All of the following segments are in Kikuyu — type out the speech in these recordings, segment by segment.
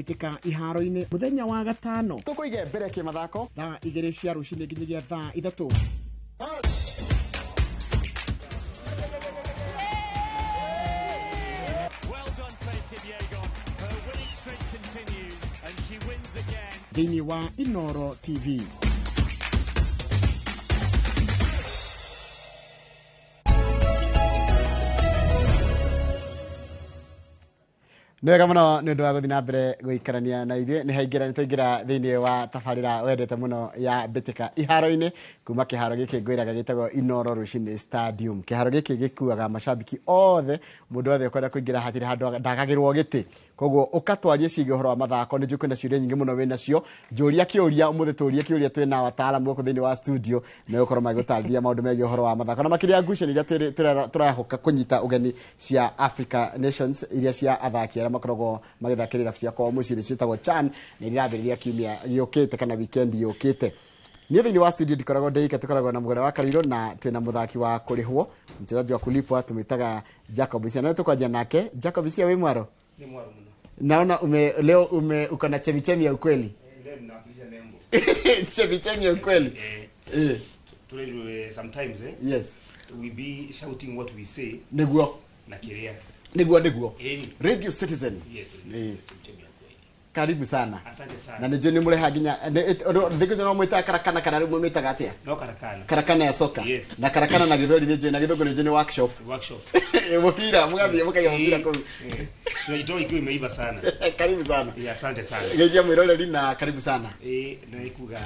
Mbĩtĩka Iharo-inĩ mũthenya wa gatano Tũkũige mbere kĩmathako. Thaa 2 cia rũcinĩ nginyagia thaa 3. Thĩinĩ wa Inoro TV. Nĩ wega mũno nĩ ũndũ wa gũthiĩ na mbere gũikarania na ithuĩ. Nĩ haingĩra, nĩ twaingĩra thĩinĩ wa tabarĩra wendete mũno ya Mbĩtĩka Iharo-inĩ, kuma kĩharo gĩkĩ ngwĩraga gĩtagwo Inoro Rũcinĩ Stadium. Kĩharo gĩkĩ gĩkuaga macambiki othe, mũndũ wothe ũkwenda kũingĩra hatirĩ handũ ndagagĩrwo gĩtĩ. Koguo ũkatwarie ciĩgiĩ ũhoro wa mathako, nĩ njũĩ kwĩna ciũria nyingĩ mũno wĩnacio. Njũria kĩũria, ũmũthĩ tũrie kĩũria twĩna wataalamu gũkũ thĩinĩ wa studio, megũkorwo magĩgũtarĩria maũndũ megiĩ ũhoro wa mathako. Na makĩria ngucanio iria tũrahoka kũnyita ũgeni cia Africa Nations, iria cia athaki arĩa makoragwo magĩthakĩra irabu cia kwao mũciĩ nĩ ciĩtagwo CHAN, na irambĩrĩria kiumia gĩũkĩte kana weekend yũkĩte. Niĩ thĩinĩ wa studio ndikoragwo ndĩ ika, tũkoragwo na Mũgũre wa Karirũ na twĩna mũthaki wa kũrĩhwo, mchezaji wa kulipwa, tũmwĩtaga Jacob Isia. Na tũkwanjia nake. Jacob Isia, wĩ mwaro? Ni mwaro mũno. Naona ume, leo ume uko na chemichemi ya ukweli. Leo ninawakilisha nembo. Chemichemi ya ukweli. Tule sometimes Yes. we be shouting what we say. Niguo. Na kiria. Niguo, niguo. Eni. Radio Citizen. Yes, yes. Chemichemi ya ukweli. Karibu sana. Asante sana. Na nijue ni mureha nginya thikũ icio no mwĩtaga karakana kana rĩu mwĩmĩtaga atĩa? No karakana. Karakana ya soka. Yes. Na karakana na gĩthweri nĩ njũĩ, na gĩthũngũ nĩ njũĩ nĩ workshop. Workshop. Mũbira, mũgathiĩ mũkaiga mũbira kũu. Tunajitoa ikiwa imeiva sana. Karibu sana. Yeah, asante sana. Geithia mwĩroreri na karibu sana. Na ikuga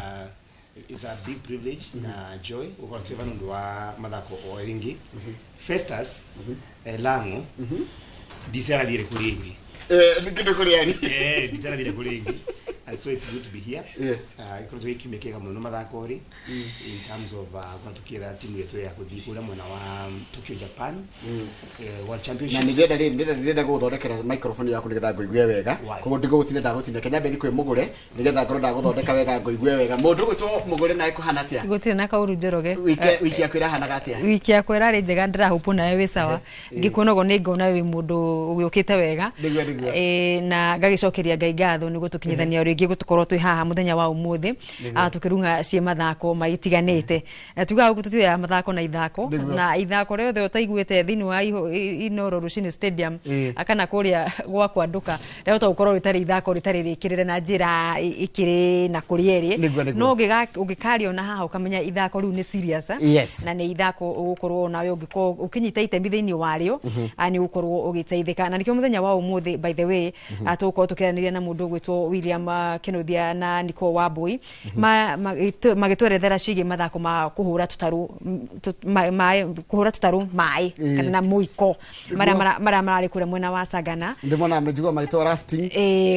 it's a big privilege na joy gũkorwo twĩ vano ũndũ wa mathako o rĩngĩ. Festus, Lango, ndicerathire kũrĩ ĩngĩ. Nĩ kĩndũ kũrĩ arĩ. Ndicerathire kũrĩ ĩngĩ. And so it's good to be here. Yes. Ikoretwo gĩ kiumia kĩega mũno mathako rĩ. In terms of gũkorwo tũkĩetha timu yetu ya gũthiĩ kũrĩa mwena wa Tokyo, Japan. World Championships. Na nĩndĩrenda rĩrĩ, ndĩrenda gũgũthondekera microphone yaku nĩgetha ngũigue wega. Why? Koguo ndigũgũtinda ndagũtinda. Kenya mbethi kwĩ Mũgũre nĩgetha ngorwo ndagũthondeka wega ngũigue wega. Mũndũ ũgwĩtwo Mũgũre nawe kũhana atĩa? Gũtirĩ na kaũru Njoroge. Wiki yaku ĩrahanaga atĩa? Wiki yakwa ĩrarĩ njega, ndĩrahũpwo nawe wĩ sawa. Ngĩkuona ũguo nĩ ngona wĩ mũndũ ũgĩũkĩte wega. Nĩguo, nĩguo. Na ngagĩcokeria Ngai ngatho nĩ gũtũkinyithania o rĩngĩ gũtũkorwo twĩ haha mũthenya wa ũmũthĩ. Tũkĩrung'a ciĩ mathako maitiganĩte. Tugaga gũkũ tũtioyaga mathako na ithako. Nĩguo. Na ithako rĩothe ũtaiguĩte thĩinĩ wa Inoro Rũcinĩ Stadium, kana kũrĩa gwakwa nduka, rĩahota gũkorwo rĩtarĩ ithako rĩtarĩ rĩkĩrĩre na njĩra ĩkĩrĩ na kũrĩa ĩrĩ. Nĩguo, nĩguo. No ũngĩkariona haha ũkamenya ithako rĩu nĩ serious, eh? Yes. Na nĩ ithako ũgũkorwo nawe ũngĩkorwo ũkĩnyita itemi thĩinĩ warĩo, nĩ ũgũkorwo ũgĩteithĩka. Na nĩkĩo mũthenya wa ũmũthĩ, by the way, tũgũkorwo tũkĩaranĩria na mũndũ ũgwĩtwo William Kĩnuthia na Nicole Wambui. Magĩtwerethera ciĩgiĩ mathako ma kũhũra tũtarũ, maĩ, kũhũra tũtarũ maĩ, kana na mũiko, marĩa mararĩ kũrĩa mwena wa Sagana. Ndĩmona mĩjigua magĩtwo rafting.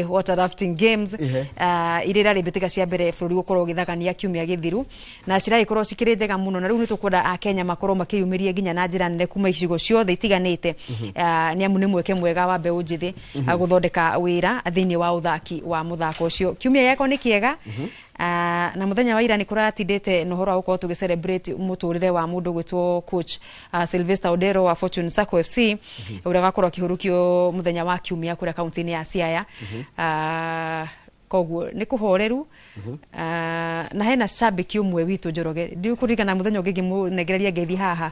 Water rafting games. Iria irarĩ mbĩtĩka cia mbere bũrũri gũkorwo ũgĩthakania kiumia gĩthiru, na ciragĩkorwo cikĩrĩ njega mũno. Na rĩu nĩ tũkwenda Akenya makorwo makĩyumĩria nginya na njĩra nene kuma icigo ciothe itiganĩte. Nĩ amu nĩ mweke mwega wa mbeũ njĩthĩ, gũthondeka wĩra thĩinĩ wa ũthaki wa mũthako ũcio. Kiumia gĩakwa nĩ kĩega. Na mũthenya wa ira nĩ kũratindĩte na ũhoro wa gũkorwo tũgĩ celebrate mũtũrĩre wa mũndũ ũgwĩtwo coach Sylvester Odero wa Fortune Sacco FC, ũrĩa wakorwo akĩhurũkio mũthenya wa kiumia kũrĩa kaunti-inĩ ya Siaya. Koguo nĩ kũhoreru. Na hena shabiki ũmwe witũ Njoroge, ndikũririkana mũthenya ũngĩ ngĩmũnengereria ngeithi haha.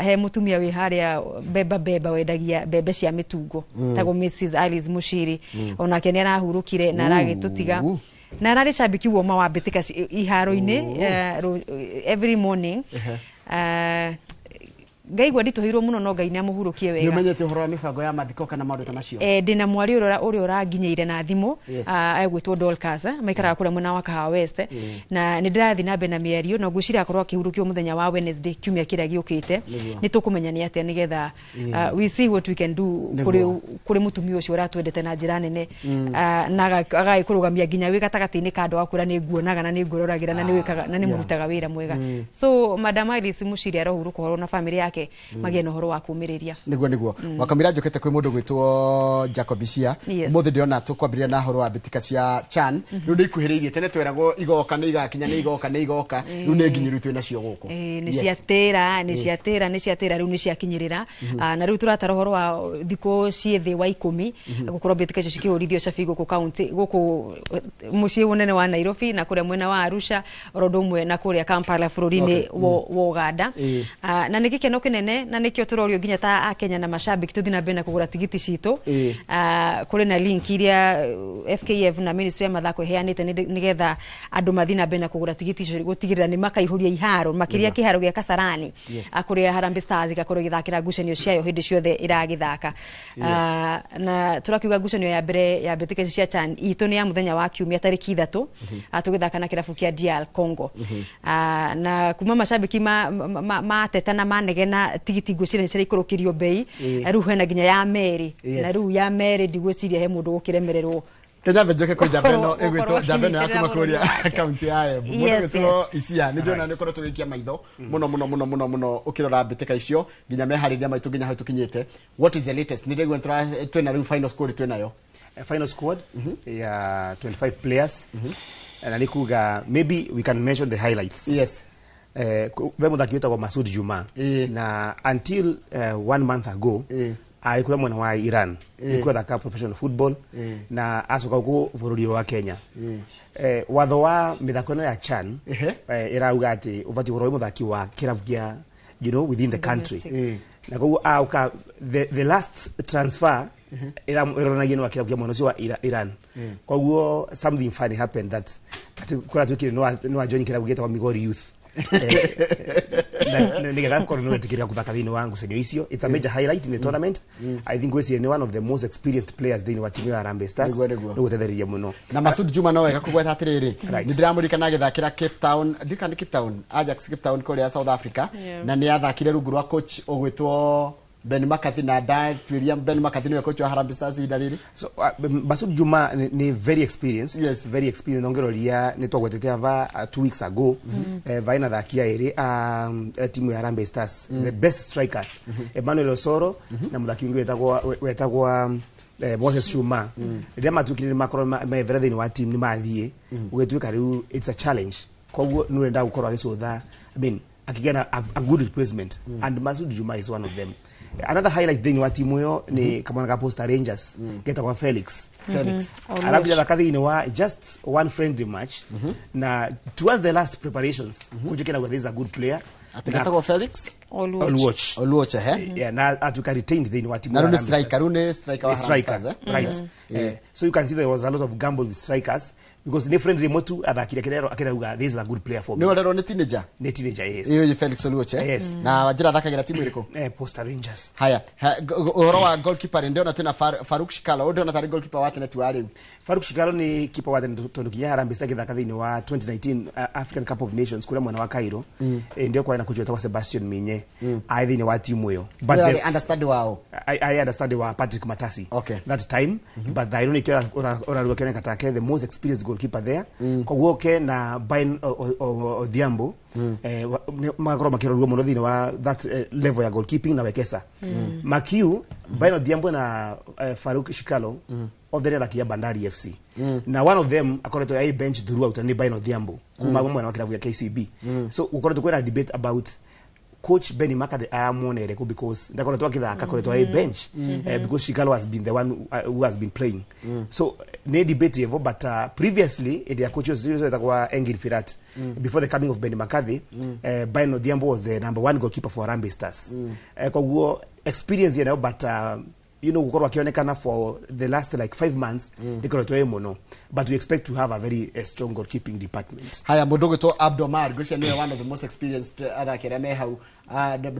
He mũtumia wĩ harĩa Beba Beba wendagia mbembe cia mĩtungo, tagwo Mrs Alice Mushiri. Onake nĩ arahurũkire na aragĩtũtiga. Na ararĩ shabiki woma wa mbĩtĩka iharo-inĩ, every morning. Ngaigua nditũhĩirwo mũno no Ngai nĩamũhurũkie wega. Nĩũmenyete ũhoro wa mĩbango ya mathiko kana maũndũ ta macio? Ndĩna mwarĩ ũrĩa ũranginyĩire na thimũ, Yes. egwĩtwo Dorcas, maikaraga kũrĩa mwena wa Kahawa West. Na nĩ ndĩrathiĩ na mbere na mĩario, na ngwĩciria akorwo akĩhurũkio mũthenya wa Wednesday kiumia kĩrĩa gĩũkĩte. Nĩguo. Nĩ tũkũmenya nĩ atĩa nĩgetha, we see what we can do Nĩguo. kũrĩ mũtumia ũcio ũratwendete na njĩra nene. Na agagĩkũrũgamia nginya wĩ gatagatĩ-inĩ ka andũ akwĩra nĩ nguonaga na nĩ ngũroragĩra na nĩ wĩkaga, na nĩ mũrutaga wĩra mwega. So Madam Alice Mushiri arohurũka ũhoro na family yake. nake magĩe na ũhoro wa kũmĩrĩria. Niguo wakamira njũkĩte kwĩ mũndũ gwĩtwo Jacob Cia. Mũthĩ ndĩrona tũkwambĩrĩria na ũhoro wa mbĩtĩka cia CHAN. Rĩu nĩ ikuhĩrĩirie, tene tweragwo igoka nĩ igakinya nĩ igoka nĩ igoka, rĩu nĩ nginyeru twĩ nacio gũkũ. Nĩ ciatĩra nĩ ciatĩra nĩ ciatĩra, rĩu nĩ ciakinyĩrĩra. Na rĩu tũratara ũhoro wa thikũ ciĩ thĩ wa 10 gũkorwo mbĩtĩka icio cikĩhũrithio cabi gũkũ kaunti, gũkũ mũciĩ mũnene wa Nairobi na kũrĩa mwena wa Arusha oro ũndũ ũmwe na kũrĩa Kampala bũrũri-inĩ wa Uganda. Na nĩ gĩkeno kĩnene na nĩkĩo tũrorio nginya ta Akenya na mashabiki tũthiĩ na mbere na kũgũra tigiti citũ. Kũrĩ na link iria FKF na Ministry ya mathako ĩheanĩte nĩgetha andũ mathiĩ na mbere na kũgũra tigiti icio gũtigĩrĩra nĩ makaihũria iharo makĩria kĩharo gĩa Kasarani kũrĩa Harambee Stars ĩgakorwo ĩgĩthakĩra ngucanio ciayo hĩndĩ ciothe ĩragĩthaka. Na tũrakiuga ngucanio ya mbere ya mbĩtĩka ici cia CHAN itũ nĩ ya mũthenya wa kiumia tarĩki 3 tũgĩthaka na kĩrabu kĩa DR Congo. Na kuma mashabiki mateta na manegena tigiti ngwĩciria nĩ ciraikũrũkĩrio bei, rĩu hena nginya ya merĩ, na rĩu ya merĩ ndigwĩciria he mũndũ gũkĩremererwo. Kenya njoke kwĩ njamba ĩno ĩgwĩtwo njamba ĩno ya kuma kũrĩa kaunti ya Embu, mũndũ gwĩtwo Isia. Nĩ njũĩ nĩ ũkoretwo ũgĩikia maitho mũno mũno mũno mũno mũno ũkĩrora mbĩtĩka icio nginya meharĩria maitũ nginya hau tũkinyĩte. What is the latest? Nĩ ndĩraigua twĩna rĩu final squad twĩnayo. Final squad ya 25 players. Na nĩ kuga maybe we can mention the highlights. Yes. Ve mũthaki wĩtagwo Masud Juma na until 1 month ago arĩ kũrĩa mwena wa Iran nĩkuo athakaga professional football na acoka gũkũ bũrũri wa Kenya. Watho wa mĩthako ĩno ya CHAN ĩrauga atĩ ũbatiĩ gũkorwo wĩ mũthaki wa kĩrabu kĩa within the country. Na koguo auka the last transfer ĩronanagia nĩ wa kĩrabu kĩa mwena ũcio wa Iran. Koguo something funny happened that atĩ kũrĩa twĩkire nĩ wa join kĩrabu gĩtagwo Migori Youth. Nĩgetha korwo nĩ wetĩkĩria gũthaka thĩinĩ wa ngucanio icio. It's a major highlight in the tournament. I think gwĩciria nĩ one of the most experienced players thĩinĩ wa timu ya Harambee Stars, nĩ gũtethereria mũno. Na Masud Juma no wega kũgweta atĩrĩrĩ, nĩ ndĩramũririkana agĩthakĩra Cape Town, ndika nĩ Cape Town, Ajax Cape Town kũrĩa South Africa, na nĩ athakire rungu rwa coach ũgwĩtwo Ben McCarthy, na ndatuĩria Ben McCarthy nĩwe coach wa Harambee Stars ihinda rĩrĩ. So Masud Juma ni very experienced. Yes. Very experienced. Nongeroria nĩ twagwetete ava 2 weeks ago vaina thakia ĩrĩ timu ya Harambee Stars, the best strikers Emmanuel Osoro na mũthaki ũngĩ wetagwo Moses Shuma. Rĩrĩa matuĩkire nĩ makorwo mevera thĩinĩ wa team nĩ mathiĩ ũgĩtuĩka rĩu it's a challenge. Koguo nĩ ũrenda gũkorwo agĩcũtha, I mean akĩgĩa na a good replacement, and Masud Juma is one of them. Another highlight thĩinĩ wa timu ĩyo nĩ kamwana ka Posta Rangers getagwo Felix. Felix arakuja thaka thĩinĩ wa just one friendly match na towards the last preparations kujikena this is a good player. Atetagwo Felix Oluoch. Oluoch he. Yeah, na atuka retained thĩinĩ wa timu. Na rĩu striker, rĩu nĩ striker wa Harambee Stars, right. So you can see there was a lot of gamble with strikers because nĩ friendly motu athakire kirero akirauga this is a good player for me. Nĩ orerwo nĩ teenager. Nĩ teenager, yes. Iyo Felix Oluoch. Yes. Na Wajira athakagira timu ĩrĩkũ? Posta Rangers. Haya, ũhoro wa goalkeeper ndĩrona twĩna Faruk Shikalo, ndĩrona tarĩ goalkeeper wa tene tu wa rĩu. Faruk Shikalo nĩ keeper wa tene tondũ kinya Harambee Stars gĩthaka thĩinĩ wa 2019 African Cup of Nations kũrĩa mwena wa Cairo. Ndio kwa na coach wetagwo Sebastian Minye ai thĩinĩ wa timu ĩyo. But they understand wao. I understand wa Patrick Matasi. Okay. That time, but the ironic oraruo kene katake the most experienced goalkeeper there. Koguo ke na Bain Odhiambo magakorwo makĩrorwo mũno thĩinĩ wa that level ya goalkeeping na Wekesa. Makiu Bain Odhiambo na Faruk Shikalo of the athaki ya Bandari FC. Na one of them akoretwo ai bench throughout ni Bain Odhiambo kuma mwena wa kĩrabu gĩa KCB. So ukoretwo kwĩna debate about coach Benny McCarthy aramuonere ku because ndakoretwo akithaka akoretwo ai bench because Shikalo has been the one who has been playing. So ne debate evo, but previously the coaches wetagwa Engin Firat before the coming of Benny McCarthy, Bain Odhiambo was the number 1 goalkeeper for Harambee Stars. Koguo experience yena, but gukorwo akionekana for the last like 5 months nikoretwo ĩ mũno, but we expect to have a very strong goalkeeping department. Haya, mũndũ ũgwĩtwo Abdomar ngwĩciria nĩwe one of the most experienced athaki arĩa me hau,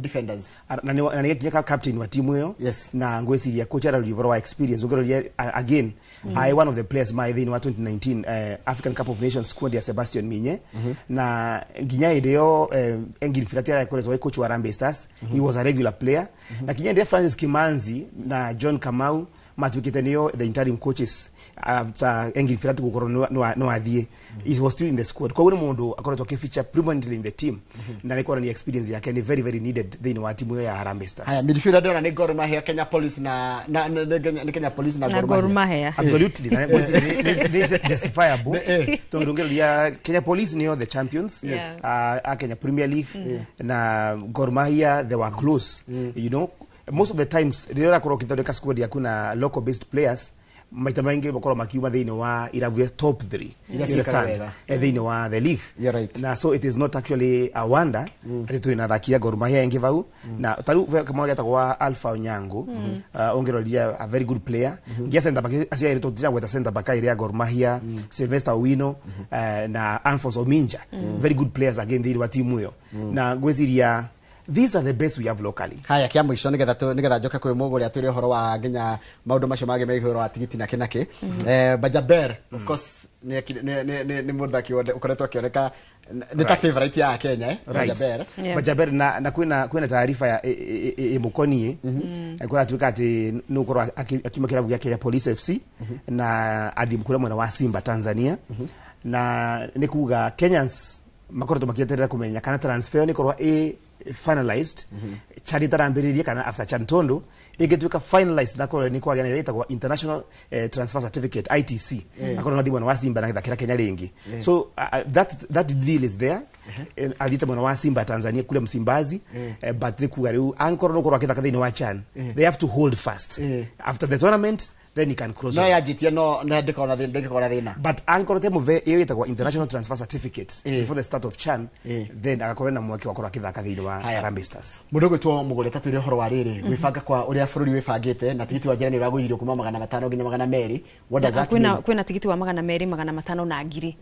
defenders. Na nĩ kinya captain wa timu ĩyo. Yes. Na ngwĩciria coach araria ũhoro wa experience ũngĩroria again I one of the players my thĩinĩ wa 2019 African Cup of Nations squad ya Sebastian Minye, na nginya hĩndĩ ĩyo Engin Firat arakoretwo coach wa Harambee Stars, he was a regular player. Na kinya hĩndĩ ĩyo Francis Kimanzi na John Kamau Matuĩkĩte nĩo the interim coaches after Engin Firat gũkorwo no athiĩ, he was still in the squad. Koguo nĩ mũndũ akoretwo akĩfeature prominently in the team, na nĩ kuonania experience yake nĩ very very needed thĩinĩ wa timu ĩyo ya Harambee Stars. Haya, midfielder ndĩrona nĩ Gor Mahia, Kenya Police na nĩ Kenya Police na na Gor Gor Mahia. Mahia. Absolutely, na nĩ justifiable tondũ ndũngĩroria Kenya Police nĩo the champions a Kenya Premier League, na Gor Mahia, they were close. Most of the times rĩrĩa ũrakorwo ũkĩthondeka squad yaku na local based players, maita maingĩ makorwo makiuma thĩinĩ wa irabu ya top 3. Iria ciĩkaga wega. Thĩinĩ wa the league. You're right. Na so it is not actually a wonder atĩ twĩna athaki a Gor Mahia aingĩ vau, na tarĩu kamwana getagwo wa Alpha Onyango, ũngĩroria, a very good player. Ngia center back acio erĩ tũtiragweta, center back ĩrĩa ya Gor Mahia, Sylvester Owino na Alphonse Ominja, very good players again thĩinĩ wa timu ĩyo, na ngwĩciria these are the best we have locally. Haya, kia mũico nĩgetha njoke kwĩ mũgũrĩ atwĩre ũhoro wa nginya maũndũ macio mangĩ megiĩ ũhoro wa tigiti na kĩ Bajaber, of course, nĩ mũthaki ũkoretwo akĩoneka nĩ ta favorite ya Kenya, Bajaber. Bajaber, na kwĩna taarifa ya ĩmũkoniĩ, kũratuĩka atĩ nĩ ũkorwo akiuma kĩrabu gĩa Kenya Police FC na athiĩ kũrĩa mwena wa Simba Tanzania, na nĩ kuga Kenyans makoretwo makĩeterera kũmenya kana transfer ĩyo nĩ ĩkorwo ĩ finalized CHAN ĩtarambĩrĩria kana after CHAN, tondu ĩngĩtuĩka finalized nakorwo nĩ kwagĩa na ĩrĩa ĩtagwo international transfer certificate, ITC, akorwo nathiĩ mwena wa Simba na gĩthakĩra Kenya rĩngĩ. So that deal is there. Athiĩte mwena wa Simba Tanzania kule Msimbazi, but nĩ kuga rĩu angĩkorwo nĩ ũkorwo akĩthaka thĩinĩ wa CHAN, they have to hold fast. After the tournament, then he can cross No over. yanjitie no no ndĩkorwo na thĩna, ndĩngĩkorwo na thĩna. But angĩkorwo te mũve ĩyo ĩtagwo international transfer certificate before the start of CHAN, then agakorwo na mweke wa korwo akĩthaka thĩinĩ wa Haya. Harambee Stars. Mũndũ ũgwĩtwo mũgũre, tatwĩre ũhoro wa rĩrĩ gwĩbanga kwa ũrĩa bũrũri wĩbangĩte na tigiti wa njĩra nĩ ũragũirio kuma 500 nginya 200. What does that kwĩna mean? Kwĩna tigiti wa 200, 500 na 1000.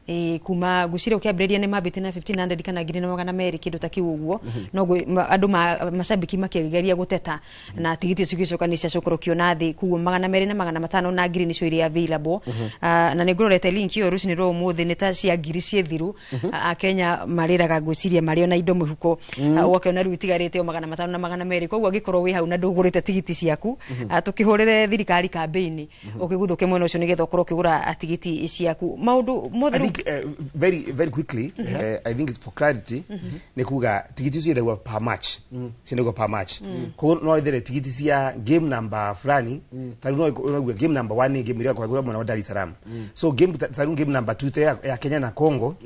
Ĩĩ, kuma ngwĩciria ũkĩambĩrĩria nĩ mambĩte na 1500 kana 1200, kĩndũ ta kĩu ũguo. No andũ macambĩki makĩgeria gũteta na tigiti ũcio ũgĩcoka nĩ ciacokorokio na thĩ, koguo 200 na 500 na 1000 nĩcio iria available. Ah, na nĩ ngũrorete link ĩyo rũcinĩ rwa ũmũthĩ, nĩ ta cia 1000 ciĩ thiru. Akenya marĩraga ngwĩciria marĩ ona indo mũhuko. Ah, ũgakĩona rĩu itigarĩte o 500 na 200, koguo angĩkorwo wĩ hau na ndũgũrĩte tigiti ciaku, tũkĩhũrĩre thirikari kambĩini ũkĩguthũke mwena ũcio nĩgetha ũkorwo ũkĩgũra tigiti ciaku, maũndũ mothe I rĩu. think very very quickly, I think it's for clarity, nĩ kuga tigiti icio ciendagio per match, ciendagio per match. Koguo no ethere tigiti cia game number fulani, tarĩu no ugue game number 1 nĩ game ĩrĩa ĩkoragwo mwena wa Dar es Salaam, so game tarĩu game number 2 te ya Kenya na Congo,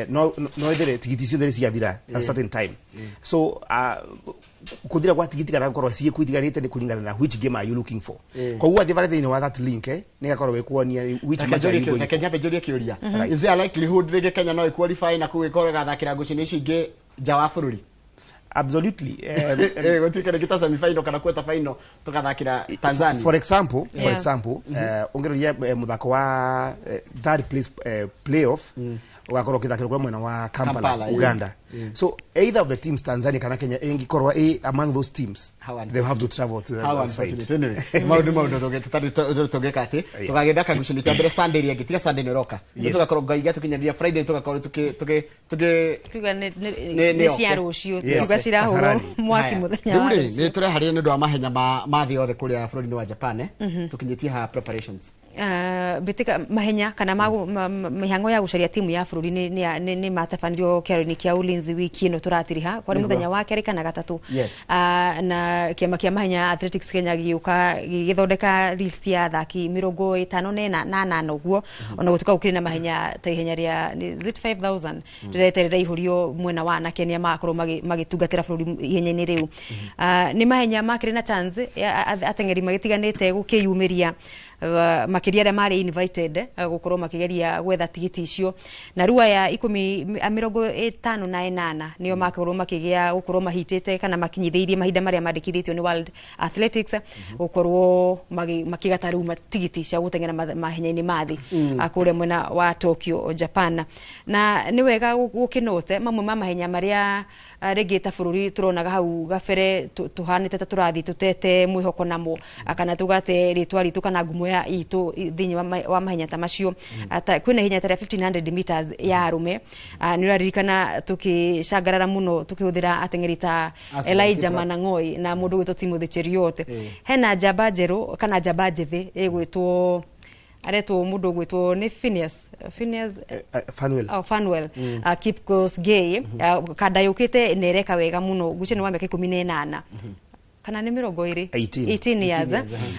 no ethere tigiti ciothe nĩ ciathira at a certain time. So kuthira kwa tigiti kana gukorwo ciĩ itiganĩte nĩ kũringana na which game are you looking for. Koguo athiĩ barĩa thĩinĩ wa that link, nĩ gakorwo gĩkuonia which match are you going for. Reke nyambe njũrie kĩũria. Is there a likelihood rĩngĩ Kenya no ĩqualify na kũu ĩkorwo ĩgathakĩra ngucanio ici ingĩ nja wa bũrũri? Absolutely. Gũtuĩke rĩngĩ ta semi final kana quarter final tũgathakĩra Tanzania. For example, for example, ũngĩroria mũthako wa third place playoff ũgakorwo ũkĩthakĩrwo kũrĩa mwena wa Kampala, Kampala, yes. Uganda. So either of the teams, Tanzania kana Kenya, ĩngĩkorwo ĩ among those teams, How they have to travel to the How other side. unfortunate. Anyway, maũndũ tũtarĩ tũngĩka atĩ tũgagĩthaka ngucanio cia mbere Sunday ĩrĩa ĩngĩ, tiga Sunday nĩ ĩroka. Tũgakorwo Ngai gatũkinyanĩria Friday, tũgakorwo tukĩ tukĩ Tuga nĩ Nĩ cia oke. rũciũ, tuga cirahũrwo Kasarani. mwaki Haya. mũthenya Rĩu wa rĩ, rũciũ. nĩ tũreharĩria nĩ ũndũ wa mahenya ma thĩ yothe kũrĩa bũrũri-inĩ wa Japan, tũkinyĩtie ha preparations? Mbĩtĩka mahenya kana mĩhango ya gũcaria timu ya bũrũri nĩ matabanirio kĩaro-inĩ kĩa Ulinzi wiki ĩno tũratiriha, kwarĩ mũthenya wa kerĩ kana gatatũ. Na kĩama kĩa mahenya Athletics Kenya gĩgĩũka gĩgĩthondeka list ya athaki 58 ũguo, ona gũtuĩka gũkĩrĩ na mahenya ta ihenya rĩa is it 5000 rĩreterera ihũrio mwena wa anake nĩa magakorwo magĩtungatĩra bũrũri ihenya-inĩ rĩu. Nĩ mahenya makĩrĩ na chance ya ateng'eri magĩtiganĩte gũkĩyumĩria, makĩria arĩa marĩ invited, gũkorwo makĩgeria gwetha tigiti icio, na rĩu aya ikũmi 58 nĩo makorwo makĩgĩa gũkorwo mahitĩte kana makinyithĩirie mahinda marĩa mandĩkithĩtio nĩ World Athletics gũkorwo makĩgata rĩu tigiti cia gũteng'era mahenya-inĩ ma thĩ kũrĩa mwena wa Tokyo, Japan. Na nĩ wega gũkĩnote mamwe ma mahenya marĩa rĩngĩ ta bũrũri tũronaga hau gabere tũhanĩte ta tũrathiĩ tũtete mwĩhoko namo, kana tũgate rĩtwa ritũ kana ngumo. ya itũ thĩinĩ wa mahenya ta macio. Kwĩna ihenya ta rĩa 1500 meters ya arũme. Nĩ ũraririkana tũkĩcangarara mũno tũkĩhũthĩra ateng'eri ta Elijah Manang'oi na mũndũ ũgwĩtwo Timothy Cheruiyot. Hena njamba njerũ kana njamba njĩthĩ ĩgwĩtwo aretwo mũndũ ũgwĩtwo nĩ Phineas Fanuel. Fanuel Kipkosgei, kanda yũkĩte na ĩreka wega mũno, ngwĩciria nĩ wa mĩaka 18 kana nĩ 20, 18 years,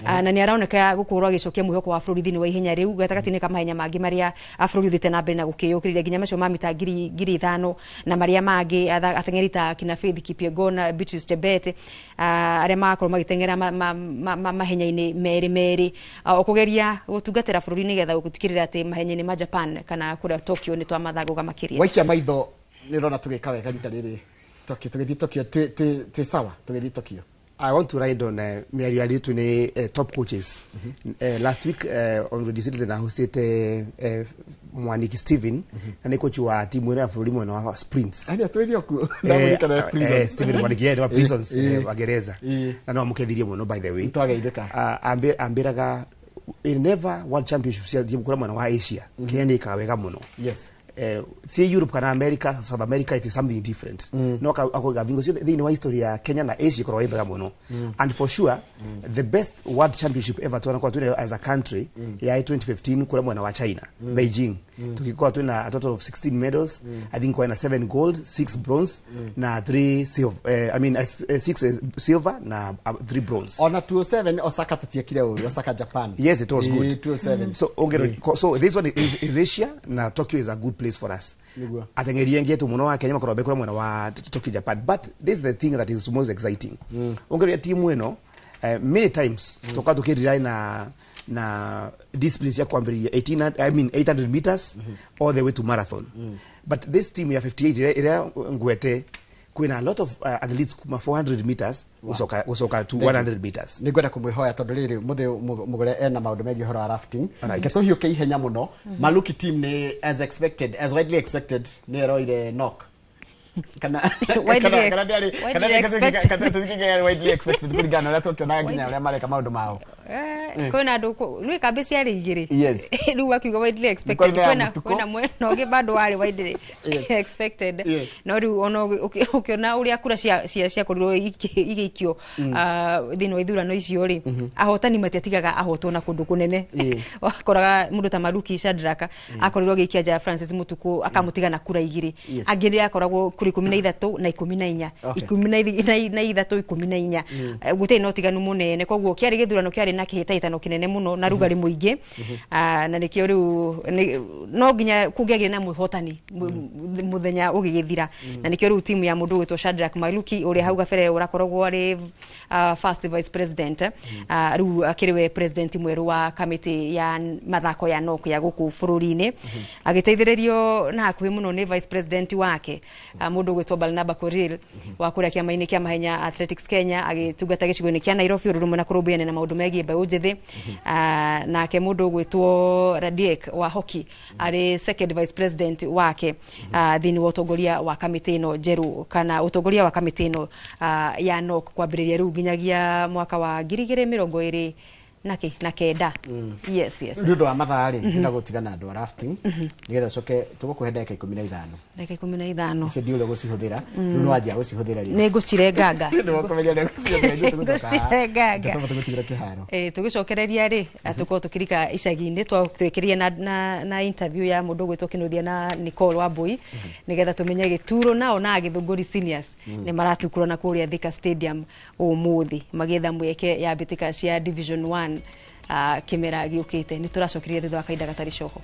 na nĩ aroneka gũkorwo agĩcokia mwĩhoko wa bũrũri thĩinĩ wa ihenya rĩu gatagatĩ-inĩ ka mahenya mangĩ marĩa bũrũri ũthiĩte na mbere na gũkĩyũkĩrĩria nginya macio ma mita 5,000 na marĩa mangĩ, ateng'eri ta kina Faith Kipyegon na Beatrice Chebet, arĩa magakorwo magĩteng'era mahenya-inĩ merĩ merĩ, kũgeria gũtungatĩra bũrũri nĩgetha gũtigĩrĩra atĩ mahenya-inĩ ma Japan kana kũrĩa Tokyo nĩ twamathangũga makĩria. Waikia maitho nĩ ũrona tũgĩka wega rita rĩrĩ Tokyo, tũgĩthiĩ Tokyo twĩ sawa, tũgĩthiĩ Tokyo. I want to ride on mĩario yarĩtwo nĩ top coaches. Last week on Radio Citizen I hosted Mwaniki Steven, na nĩ coach wa timu ĩno ya bũrũri mwena wa sprints. Ani atwĩrio kuo ndamũririkana prison. Steven Mwaniki wa prisons wa gereza. Na no amũkethirie mũno by the way. Nĩtwageithĩka. Ambĩraga in never world championship cia kũrĩa mwena wa Asia. Kenya nĩ ĩkaga wega mũno. Yes. See Europe kana America, South America, it is something different. No akoiga vingo thĩinĩ wa history ya Kenya na Asia ikoragwo ĩ mbega mũno. And for sure the best world championship ever twanakorwo twĩnayo as a country ya 2015 kũrĩa mwena wa China, Beijing. Tukikorwo twĩna a total of 16 medals. I think kwĩna 7 gold, 6 bronze na 3 silver, 6 silver na 3 bronze. Ona 2007 Osaka tutiekire ũru, Osaka Japan. Yes, it was good. 2007. So okay, so this one is Asia na Tokyo is a good place for us. Ateng'eri aingĩ tu mũno wa Kenya makoragwo me kũrĩa mwena wa Tokyo Japan, but this is the thing that is most exciting. Ongeria timu ĩno many times tukoragwo tũkĩrely na disciplines ya kwambĩrĩria 800 meters all the way to marathon. But this team ya 58 ĩrĩa ngwete kwĩna a lot of athletes kuma 400 meters gũcoka to 100 meters. Nĩ ngwenda kũmwĩhoya tondũ rĩrĩ mũthĩ mũgũre ena maũndũ megiĩ ũhoro wa rafting. Reke tũhiũke ihenya mũno. Maluki team nĩ as expected, as widely expected nĩ ĩroire knock. Kana widely expected kũringana na ũrĩa tũkĩonaga nginya ũrĩa mareka maũndũ mao. Kwĩna andũ nĩ kambĩ ciarĩ igĩrĩ. Rĩu wakiuga widely expected kwĩna mwena ũngĩ bado warĩ widely expected. No rĩu ona ũkĩona ũrĩa kura ciakorirwo igĩikio thĩinĩ wa ithurano icio rĩ, ahotani matiatigaga ahotwo na kũndũ kũnene. Wakoraga mũndũ ta Maruki Shadrack akorirwo agĩikia nja ya Francis Mutuku akamũtiga na kura igĩrĩ. Angĩ nĩ akoragwo kura 13 na 14, 13 14, gũtirĩ na ũtiganu mũnene. Koguo kĩarĩ gĩthurano kĩarĩ na kĩhĩtahĩtano kĩnene mũno na rugarĩ mũingĩ, na nĩkĩo rĩu no nginya kũngĩagĩre na mwĩhotani mũthenya ũgĩgĩthira. Na nĩkĩo rĩu timu ya mũndũ ũgwĩtwo Shadrack Maluki ũrĩa hau gabere ũrakoragwo arĩ first vice president, rĩu akĩrĩ we president mwerũ wa kamĩtĩ ya mathako ya NOC ya gũkũ bũrũri-inĩ, agĩteithĩrĩrio na hakuhĩ mũno nĩ vice president wake mũndũ ũgwĩtwo Barnaba Korir wa kũrĩa kĩama-inĩ kĩa mahenya Athletics Kenya, agĩtungata gĩcigo-inĩ kĩa Nairobi ũndũ ũmwe na kũrũmbũyania na maũndũ megiĩ mbeũ njĩthĩ. Nake mũndũ ũgwĩtwo Radiek wa hockey arĩ second vice president wake thĩinĩ wa ũtongoria wa kamĩtĩ ĩno njerũ kana ũtongoria wa kamĩtĩ ĩno ya NOC kwambĩrĩria rĩu nginyagia mwaka wa 2029. Yes, yes. Nĩ ũndũ wa mathaa rĩ, ndĩrenda gũtigana na andũ a rafting nĩgetha ũcoke tũgũkũhe ndagĩka 15. Ndagĩka 15. Icio ndiũĩ ũrĩa ũgũcihũthĩra. Rĩu nĩ wanjia gũcihũthĩra rĩ. Nĩ ngũcirenganga. Nĩ ũkũmenya ũrĩa ũgũcihũthĩra, ithuĩ tũgũcoka haha. Ngũcirenganga. Tũtamba tũgũtigĩra kĩharo. Tũgĩcokereria rĩ, tũkorwo tũkĩrika icagi-inĩ, twatwĩkĩrire na interview ya mũndũ ũgwĩtwo Kĩnuthia na Nicole Wambui nĩgetha tũmenye gĩturo nao na Gĩthũngũri Seniors nĩ maratukũra na kũrĩa Thika Stadium ũmũthĩ magĩetha mweke ya mbĩtĩka cia Division 1 kĩmera gĩũkĩte. Nĩ tũracokereria thutha wa kahinda gatarĩ coho.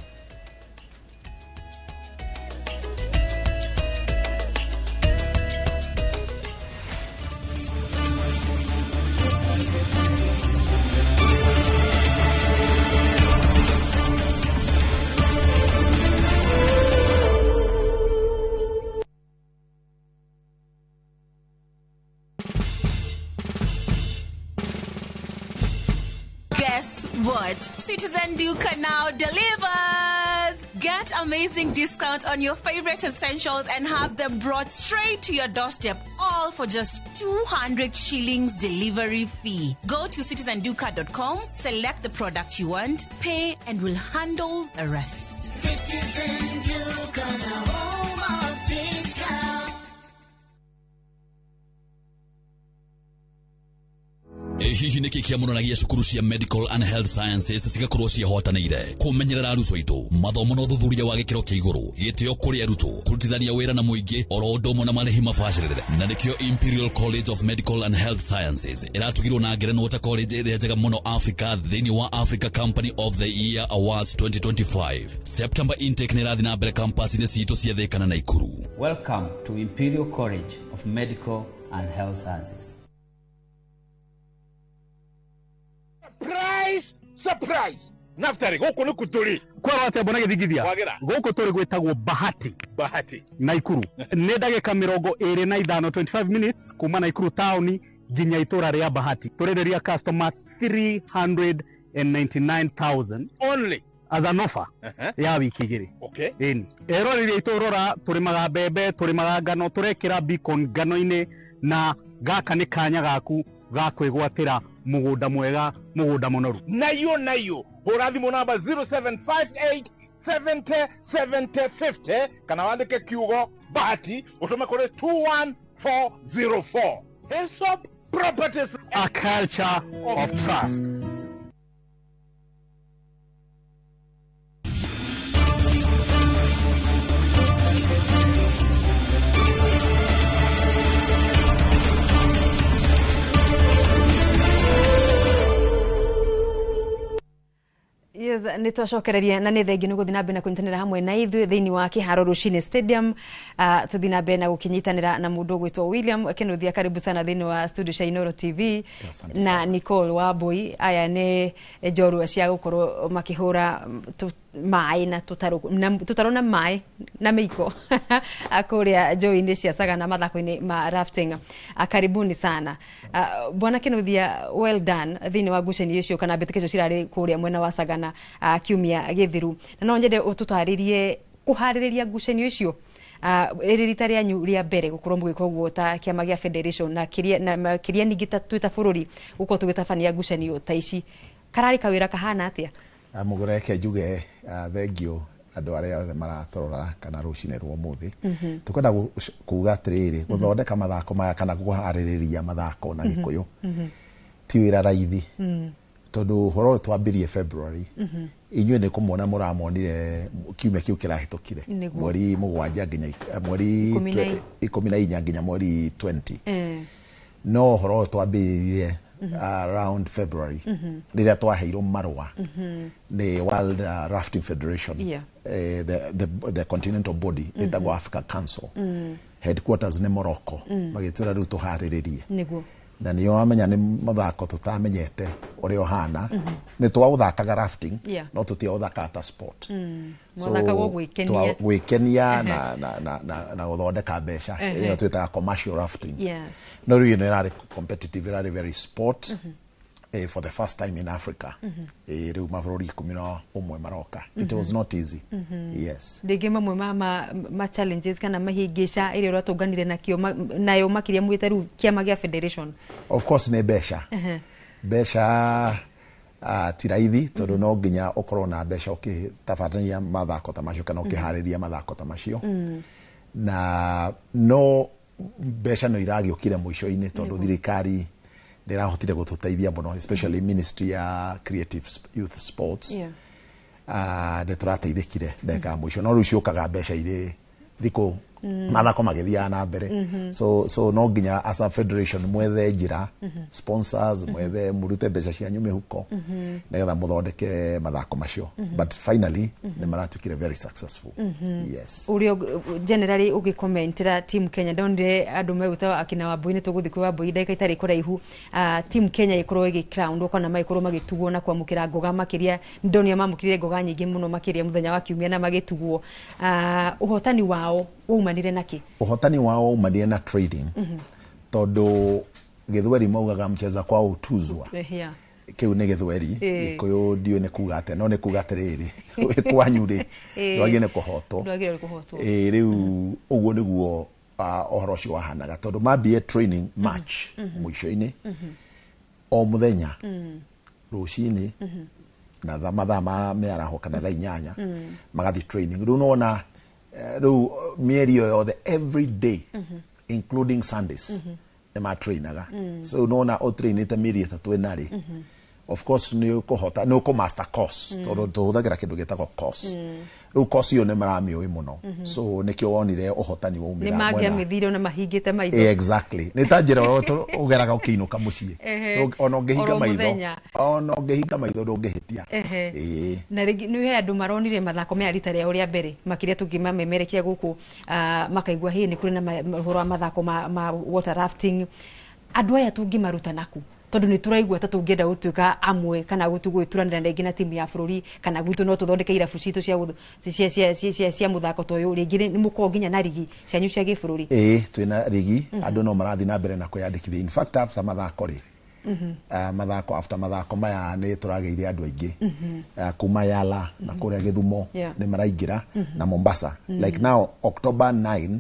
Guess what? Citizen Duka now delivers! Get amazing discount on your favorite essentials and have them brought straight to your doorstep, all for just 200 shillings delivery fee. Go to citizenduka.com, select the product you want, pay, and we'll handle the rest. Citizen Duka, the home of discount. Ĩ hihi nĩkĩ kĩamũranagia cukuru cia medical and health sciences cigakorwo ciĩhotanĩire kũmenyerera arutwo aitũ, mathomo na ũthuthuria wa gĩkĩro kĩa igũrũ, gĩtĩo kũrĩ arutwo, kũrutithania wĩra na mũingĩ, oro ũndũ ũmwe na marĩhi mabacĩrĩre? Na nĩkĩo Imperial College of Medical and Health Sciences ĩratugirwo na ngerenwa ta college ĩrĩa njega mũno Africa thĩinĩ wa Africa Company of the Year Awards 2025. September intake nĩ ĩrathiĩ na mbere campus-inĩ citũ cia Thĩka na Naikuru. Welcome to Imperial College of Medical and Health Sciences. Surprise! Surprise! Naftari, gũkũ nĩ kũ tũrĩ? Kwerwo atĩa mbona gĩthingithia? Wagĩra. Gũkũ tũrĩ gwĩtagwo Bahati. Bahati. Naikuru. Nĩ ndagĩka 25, 25 minutes kuma Naikuru taũni nginya itũra rĩa Bahati. Tũrenderia customer 399,000 only as an offer ya wiki 2. Ĩni eroreri aitũ, rora, tũrĩmaga mbembe, tũrĩmaga ngano, tũrekĩra beacon ngano-inĩ, na gaka nĩ kanya gaku ga kwĩgwatĩra mũgũnda mwega, mũgũnda mũnoru. Nayo nayo hũra thimũ namba 0758 70 70 50 kana wandĩke kiugo Bahati ũtũme kũrĩ 21404. Hillsop Properties, a culture of trust. Yes, nä twacokereria na nä thengi nä gå thiä na mbere na kũnyitanĩra hamwe na ithuĩ thĩinĩ wa kĩharo rũcinĩ stadium. Tũthiĩ na mbere na gũkĩnyitanĩra na mũndũ ũgwĩtwo William Kinuthia, karibu sana thĩinĩ wa studio cia Inooro TV, na Nicole Wambui. Aya nĩ njorua cia gũkorwo makĩhũra maĩ na tũtarũ na tũtarũ na maĩ na mĩiko kũrĩa njũĩ-inĩ cia Sagana mathako-inĩ ma rafting. Karibuni sana. Bwana Kinuthia, well done thĩinĩ wa ngucanio icio kana mbĩtĩka icio cirarĩ kũrĩa mwena wa Sagana kiumia gĩthiru, na no nyende ũtũtarĩrie kũharĩrĩria ngucanio icio, ĩrĩ rita rĩanyu rĩa mbere gũkorwo mũgĩka ũguo ta kĩama gĩa federation, na kĩrĩa na makĩria ningĩ ta twĩ ta bũrũri gũkorwo tũgĩtabania ngucanio ta ici, kararĩ kawĩra kahana atĩa? Mũgũreke njuge thengio andũ arĩa othe maratũrora kana rũcinĩ rwa ũmũthĩ. Tũkwenda kuga atĩrĩrĩ, gũthondeka mathako maya kana kũharĩrĩria mathako na Gĩkũyũ ti wĩra raithi, tondũ ũhoro ũyũ twambirie February. Inyuĩ nĩ kũmona mũramonire kiumia kĩu kĩrahĩtũkire, mweri 7 nginya mweri 14 nginya mweri 20. No ũhoro ũyũ twambĩrĩirie around February, rĩrĩa twaheirwo marũa nĩ World Rafting Federation, the continental body ĩtagwo Africa Council, headquarters nĩ Morocco, magĩtwĩra rĩu tũharĩrĩrie. Na nĩo wamenya nĩ mũthako tũtamenyete ũrĩa ũhana. Nĩ twaũthakaga rafting, no tũtiaũthakaga ta sport. Mwathakagwo gwĩkenia. Gwĩkenia na gũthondeka mbeca, ĩrĩa twĩtaga commercial rafting. No rĩu ĩno ĩrarĩ competitive, ĩrarĩ very sport, for the first time in Africa. Rĩu mabũrũri 11 maroka. It was not easy. Yes. Rĩngĩ mamwe ma challenges kana mahĩngĩca ĩrĩa ũratũnganire nakĩo nayo makĩria mwĩta rĩu kĩama gĩa federation? Of course nĩ mbeca. Mbeca ti raithi, tondũ no nginya ũkorwo na mbeca ũkĩtabania mathako ta macio kana ũkĩharĩria mathako ta macio. Na no mbeca no iragĩũkire mũico-inĩ, tondũ thirikari ndĩrahotire gũtũteithia mũno, especially ministry ya creative youth sports. Nĩ tũrateithĩkire ndagĩka ya mũico, no rĩu ciũkaga mbeca irĩ thikũ mathako magĩthiaga na mbere. So no nginya as a federation mwethe njĩra, sponsors, mwethe mũrute mbeca cianyu mĩhuko nĩgetha mũthondeke mathako macio. But finally nĩ maratuĩkire very successful. Yes. Ũrĩa generally ũgĩcommentera team Kenya, ndonire andũ megũta akina Wambui, nĩ tũgũthiĩ kwĩ Wambui ndagĩka itarĩ kũraihu. Team Kenya ĩkorwo ĩgĩ crown kana magĩkorwo magĩtugwo na kwamũkĩra ngoga makĩria, ndonire mamũkĩrire ngoga nyingĩ mũno makĩria mũthenya wa kiumia na magĩtugwo. Ũhotani wao waumanire nakĩ? Ũhotani wao waumanire na trading, tondũ Gĩthweri maugaga mcheza kwao hutuzwa. Kĩu nĩ gĩthweri. Gĩkũyũ ndiũĩ nĩ kuga atĩa, no nĩ kuga atĩrĩrĩ, wĩ kwanyu rĩ, ndwagĩrĩire nĩ kũhotwo. Ndwagĩrĩire nĩ kũhotwo. Ĩĩ, rĩu ũguo nĩguo ũhoro ũcio wahanaga, tondũ mambie training March mũico-inĩ, o mũthenya rũcinĩ na mathaa ma mĩaraho kana thaa 8 magathiĩ training. Rĩu nona rĩu mĩeri ĩyo yothe, every day including Sundays, nĩ matrainaga. So nona ũtrainĩte mĩeri 3 ĩna rĩ, of course nĩ ũkũhota, nĩ ũkũ course, tondũ tũhũthagĩra kĩndũ gĩtagwo course. Rĩu course ĩyo nĩ maramĩũĩ mũno, so nĩkĩo wonire ũhotani nĩ waumĩra mwena. Mangĩamĩthire ona mahingĩte maitho. Exactly, nĩ ta njĩra ĩrĩa ũgeraga ũkĩinũka mũciĩ. Ona ũngĩhinga Oro maitho, mũthenya. ona ũngĩhinga maitho ndũngĩhĩtia. Ĩĩ. Na rĩngĩ nĩ he andũ maronire mathako maya rita rĩao rĩa mbere, makĩria tũngĩmamemerekia gũkũ, makaigua hĩ nĩ kũrĩ na ũhoro wa mathako ma water rafting. Andũ aya tũngĩmaruta naku, tondũ nĩ tũraigua ta tũngĩenda gũtuĩka amwe kana gwĩturanĩra rĩngĩ na timu ya bũrũri, kana gwitũ no tũthondeke irabu citũ cia gũthu- cia cia cia cia cia mũthako ta ũyũ, rĩngĩ nĩ mũkoragwo nginya na rigi cianyu cia gĩbũrũri? Ĩĩ, twĩna rigi. Andũ no marathiĩ na mbere na kwĩyandĩkithia. In fact, after mathako rĩ, mathako, after mathako maya, nĩ tũragĩire andũ aingĩ kuma Yala na kũrĩa Gĩthumo nĩ maraingĩra na Mombasa. Like now October 9,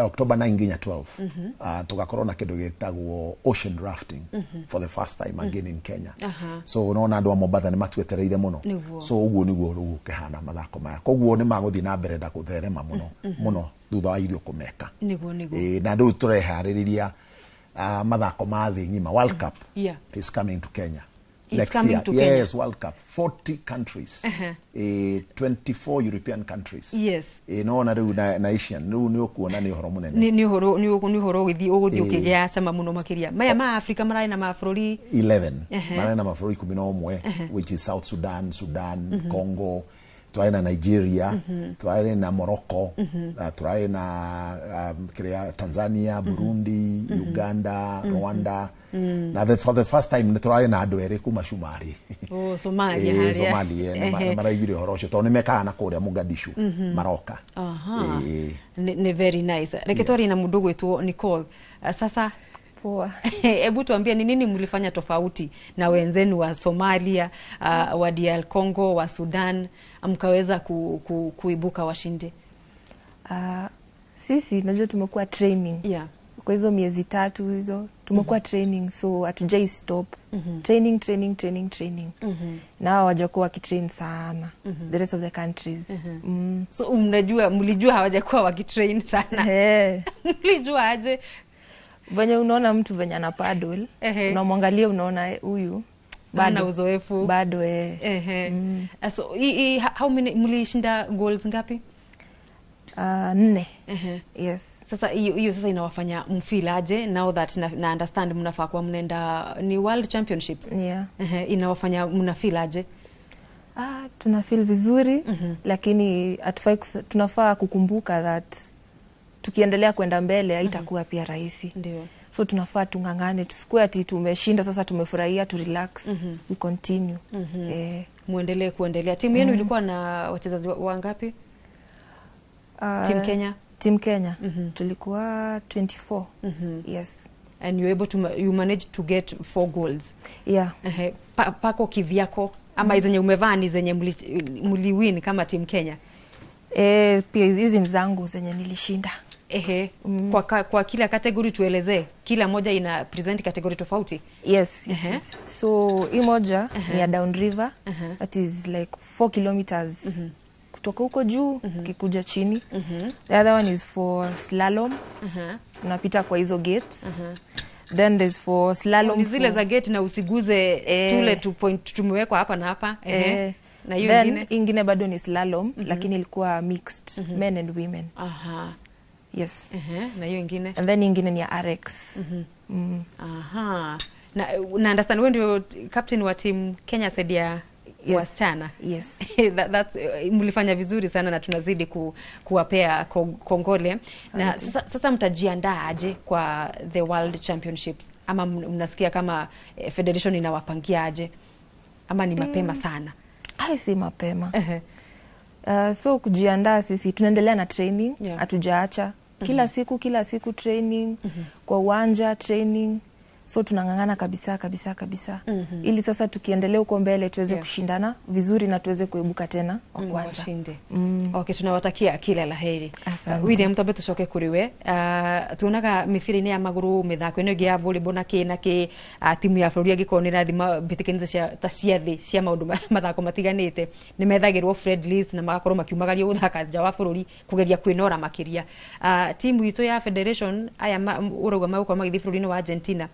October 9 nginya 12, tugakorwo na kĩndũ gĩtagwo ocean rafting for the first time again in Kenya. So unaona andũ a Mombasa nĩ matuetereire mũno. So ũguo nĩguo rĩu gũkĩhana mathako maya, koguo nĩ magũthiĩ na mbere na gũtherema mũno mũno thutha wa ithuĩ kũmeka. Nĩguo. Ĩĩ, na rĩu tũreharĩrĩria mathako ma thĩ ng'ima, World Cup is coming to Kenya It's next coming year. to Kenya. Yes, World Cup, 40 countries, 24 European countries. Nona rĩu na Asian, rĩu nĩ ũkuona nĩ ũhoro mũnene. Nĩ ũhoro ũgũthiĩ ũkĩgĩa cama mũno, makĩria maya ma Afrika mararĩ na mabũrũri 11. Marĩ na mabũrũri 11, which is South Sudan, Sudan, Congo, twarĩ na Nigeria, twarĩ na Morocco, na twarĩ na kĩrĩa, Tanzania, Burundi, Uganda, Rwanda, na for the first time nĩ tũrarĩ na andũ erĩ kuma Cumari. Oh, Somalia. Ĩĩ, Harĩa. Somalia nĩ maraiguire ũhoro ũcio, tondũ nĩ mekaga na kũrĩa Mogadishu, maroka. Aha. Ĩĩ. Ni very nice. Reke twarie na mũndũ gwĩtwo Nicole. Sasa Poa. Hebu tuambie ni nini mlifanya tofauti na wenzenu wa Somalia, wa DR Congo, wa Sudan, mkaweza kuibuka washindi? Sisi najua tumekuwa training kwa hizo miezi 3 hizo tumekuwa training, so hatujai stop. Training, training, training, training. Na hao hawajakuwa wakitrain sana, the rest of the countries. So mnajua, mlijua hawajakuwa wakitrain sana? Mlijua aje? Venye unaona mtu venye ana paddle, unamwangalia unaona huyu Hana bado uzoefu. Bado. So how many mlishinda, goals ngapi? 4. Yes. Sasa hiyo sasa inawafanya mfeel aje now that na understand mnafaa kuwa mnaenda ni World Championships? Yeah. Inawafanya mna feel aje? Tuna feel vizuri, lakini hatufai tunafaa kukumbuka that tukiendelea kwenda mbele haitakuwa pia rahisi. So tunafaa tung'ang'ane, tusikue ati tumeshinda sasa tumefurahia tu relax. We continue. Muendelee kuendelea. Timu yenu ilikuwa na wachezaji wangapi? Team Kenya? Team Kenya tulikuwa 24. Yes. And you able to you managed to get 4 goals. Yeah. Pako kivyako ama zenye umevaa ni zenye mliwin kama Team Kenya? Pia hizi ni zangu zenye nilishinda. Kwa kila category tuelezee, kila moja ina present category tofauti. Yes, yes. So hii moja ni ya down river. That is like 4 kilometers kutoka huko juu ukikuja chini. The other one is for slalom. Unapita kwa hizo gates. Then there's for slalom. Ni zile za gate na usiguze tule tu point tumewekwa hapa na hapa. Na hiyo Then ingine? ingine bado ni slalom, lakini ilikuwa mixed, men and women. Yes. Na hiyo ingine? And then ingine ni ya RX. Aha. Na understand wewe ndio captain wa team Kenya side ya Yes. wasichana. Yes. Mlifanya vizuri sana na tunazidi kuwapea kongole. Na Asante. sasa mtajiandaa aje kwa the World Championships? Ama mnasikia kama federation inawapangia aje? Ama ni mapema sana? Ai, si mapema. So kujiandaa, sisi tunaendelea na training, hatujaacha. Kila siku, kila siku training, kwa uwanja training. So tunang'ang'ana kabisa kabisa kabisa ili sasa tukiendelea huko mbele tuweze kushindana vizuri na tuweze kuibuka tena wa kwanza. Washinde. Okay, tunawatakia kila la heri. Asante. William, twambe tucoke kuri we. Tuonaga mĩbira-inĩ ya magũrũ, mĩthako ĩno ĩngĩ ya volleyball na kĩ na kĩ, timu ya bũrũri angĩkorwo nĩ ĩrathima mbĩtĩka ta cia thĩ cia maũndũ mathako matiganĩte, nĩ methagĩrwo friendlies na magakorwo makiumagario gũthaka nja wa bũrũri kũgeria kwĩnora makĩria. Timu itũ ya federation aya ũrauga magũkorwo magĩthiĩ bũrũri-inĩ wa Argentina,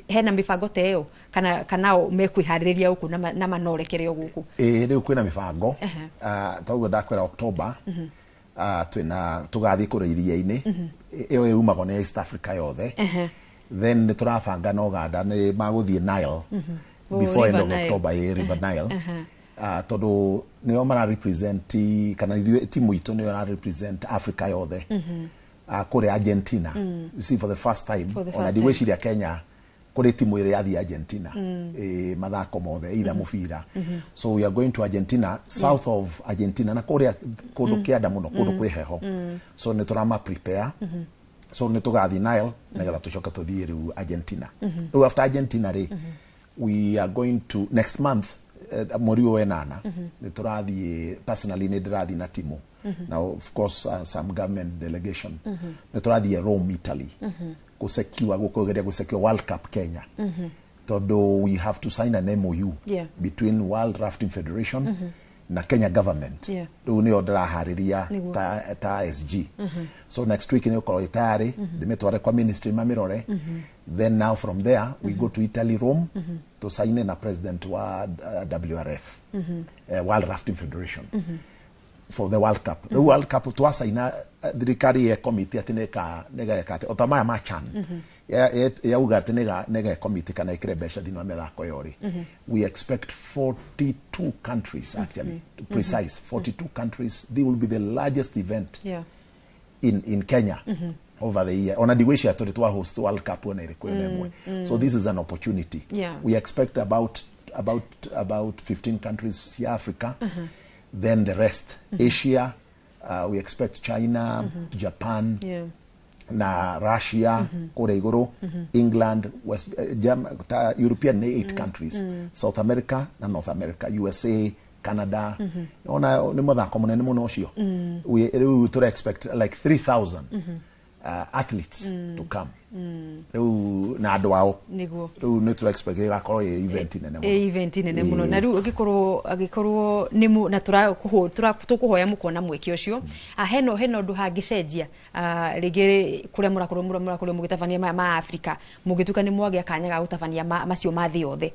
hena mĩbango ta ĩyo kana o mekwĩharĩrĩria gũkũ na manorekere o gũkũ? Ĩĩ, rĩu kwĩna mĩbango. Toguo ndakwĩra October, twĩna tũgathiĩ kũrĩa iria-inĩ ĩyo yumagwo nĩ East Africa yothe. Then nĩ tũrabanga na Uganda nĩ magũthiĩ Nile Oh, before end River of Nile. October, ĩ River Nile. Tondũ nĩo mara represent, kana ithuĩ timu itũ nĩyo ĩra represent Africa yothe kũrĩa Argentina. You see, for the first time, For the ona first time. ndigwĩciria Kenya kũrĩ timu ĩrĩa yathiĩ Argentina mathako mothe, either mũbira. So we are going to Argentina, south of Argentina, na kũrĩa kũndũ kĩanda mũno, kũndũ kwĩ heho. So nĩ tũrama prepare. So nĩ tũgathiĩ Nile nĩgetha tũcoke tũthiĩ rĩu Argentina. Rĩu after Argentina rĩ, we are going to next month, mweri ũyũ wenana, nĩ tũrathiĩ, personally nĩ ndĩrathiĩ na timu now, of course, some government delegation. Nĩ tũrathiĩ Rome, Italy, gũsecure, gũkũgeria gũsecure World Cup Kenya, tondũ we have to sign an MOU between World Rafting Federation na Kenya government. Rĩu nĩyo ndĩraharĩria ta SG. So next week nĩ ũkorwo ĩ tayarĩ, ndĩmĩtware kwa ministry mamĩrore. Then now from there we go to Italy, Rome, to sign na president wa WRF, World Rafting Federation, for the World Cup. Rĩu World Cup twacaina, thirikari ye committee atĩ nĩgeka atĩ ota maya ma CHAN, yauga atĩ nĩge committee kana ĩkĩre mbeca thĩinĩ wa mĩthako ĩyo rĩ, we expect 42 countries, actually, to precise 42 countries. They will be the largest event in Kenya over the year. Ona ndigwĩciria tũrĩ twa host World Cup ona ĩrĩkũ ĩno ĩmwe. So this is an opportunity. We expect about 15 countries here, Africa, then the rest Asia. We expect China, Japan, na Russia kũrĩa igũrũ, England, West, European nĩ eight countries, South America na North America, USA, Canada. Ona nĩ mũthako mũnene mũno ũcio. Rĩu tũra expect like 3000 athletes to come rĩu na andũ ao. Rĩu nĩ tũra expect ĩgakorwo ĩ event nene mũno. Ĩ event nene mũno. Na rĩu angĩkorwo nĩ na tũkũhoya mũkona mweke ũcio. Hena ũndũ hangĩcenjia, rĩngĩ kũrĩa mũrakorwo mũgĩtabania maya ma Africa, mũngĩtuĩka nĩ mwagĩa kanya ga gũtabania macio ma thĩ yothe?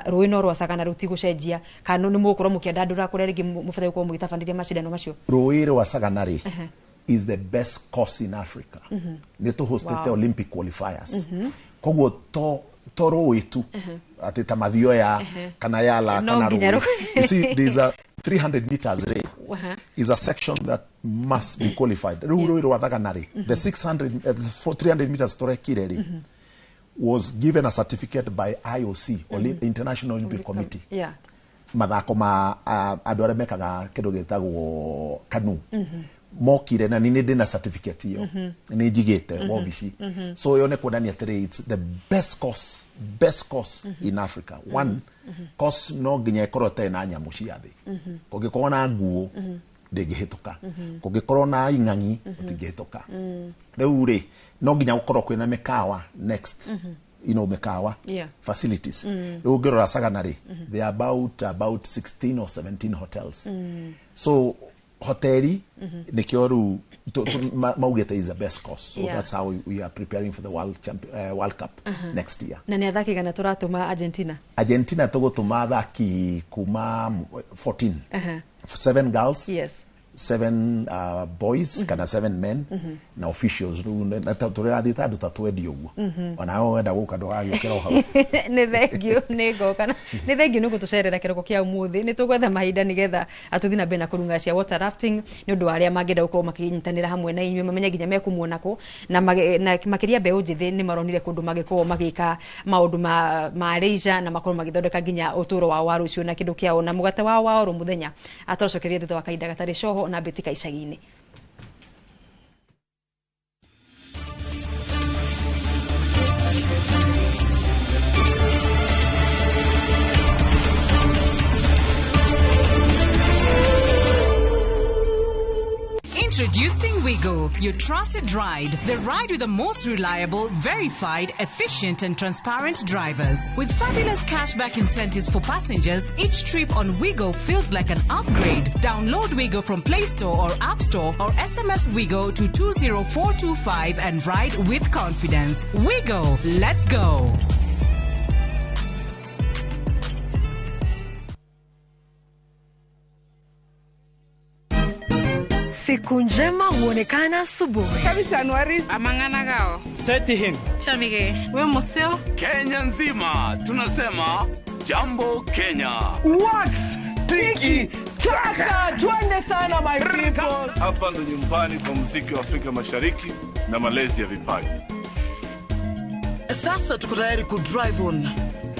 Rũĩ no rwa Sagana rũtigũcenjia, kana nĩ mũgũkorwo mũkĩandandũra kũrĩa rĩngĩ mũbataire gũkorwo mũgĩtabanĩria macindano macio? Rũĩ rwa Sagana rĩ is the best course in Africa. Nĩ tũhostete Olympic qualifiers. Koguo to rũĩ tu atĩ ta Mathioya kana Yala No kana nginya rũĩ. rũĩ. You see, there's a 300 meters rĩ is a section that must be qualified. Rĩu rũĩ rwa Thagana rĩ, the 600, the 300 meters tũrekire rĩ was given a certificate by IOC, International Olympic Committee. Mathako ma andũ arĩa mekaga kĩndũ gĩtagwo kanu mokire na nĩ ndĩ na certificate ĩyo, nĩ njigĩte wabici. So ĩyo nĩ kuonania atĩrĩ, it's the best course in Africa. One course no nginya ĩkorwo ĩtarĩ na nyamũ cia thĩ. Kũngĩkorwo na nguo ndĩngĩhĩtũka, kũngĩkorwo na ing'ang'i ũtingĩhĩtũka. Rĩu rĩ, no nginya gũkorwo kwĩna mĩkawa next, mĩkawa facilities. Rĩu ũngĩrora Sagana rĩ, there are about 16 or 17 hotels. So hoteli nĩkĩo rĩu maugĩte is the best course. So that's how we are preparing for the World Cup next year. Na nĩ athaki gana tũratũma Argentina? Argentina tũgũtũma athaki kuma 14, seven girls, seven boys kana seven men na officials. Rĩu na tũrathiĩ ta andũ ta 20 ũguo. Onawe wenda gũka ndũgagĩũkĩra o hau. Nĩ thengio, nĩ ngoka. Nĩ thengio nĩ gũtũcerera kĩroko kĩa ũmũthĩ. Nĩ tũgwetha mahinda nĩgetha tũthiĩ na mbere na kũrunga cia water rafting, nĩ ũndũ wa arĩa mangĩenda gũkorwo makĩnyitanĩra hamwe na inyuĩ, mamenye nginya mekũmuona kũ na makĩria mbeũ njĩthĩ nĩ maronire kũndũ magĩkorwo magĩka maũndũ ma leisure na makorwo magĩthondeka nginya ũtũũro wao wa rũciũ na kĩndũ kĩao na mũgate wao wa oro mũthenya. Atũcokeria thutha wa kahinda gatarĩ coho na mbĩtĩka icagi-inĩ. Introducing Wigo, your trusted ride. The ride with the most reliable, verified, efficient, and transparent drivers. With fabulous cashback incentives for passengers, each trip on Wigo feels like an upgrade. Download Wigo from Play Store or App Store or SMS Wigo to 20425 and ride with confidence. Wigo, let's go. Siku njema huonekana asubuhi. Amangana gao. Seti him. Chamige. We museo. Kenya nzima tunasema jambo Kenya. Wax tiki taka, twende sana my people. Hapa ndo nyumbani kwa muziki wa Afrika Mashariki na malezi ya vipaji. Sasa tuko tayari ku drive on.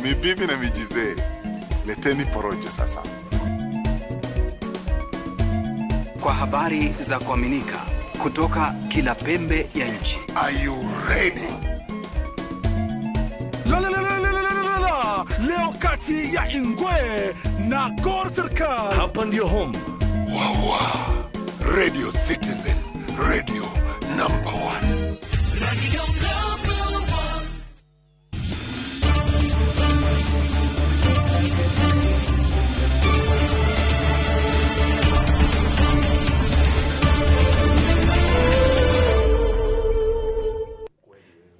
Mibibi na mijizee, leteni porojo sasa. Kwa habari za kuaminika kutoka kila pembe ya nchi. Are you ready? La la la la la la la la. Leo kati ya Ingwe na Gor Serikal. Hapa ndio home. Wawa. Radio Citizen, radio number 1. Radio number 1.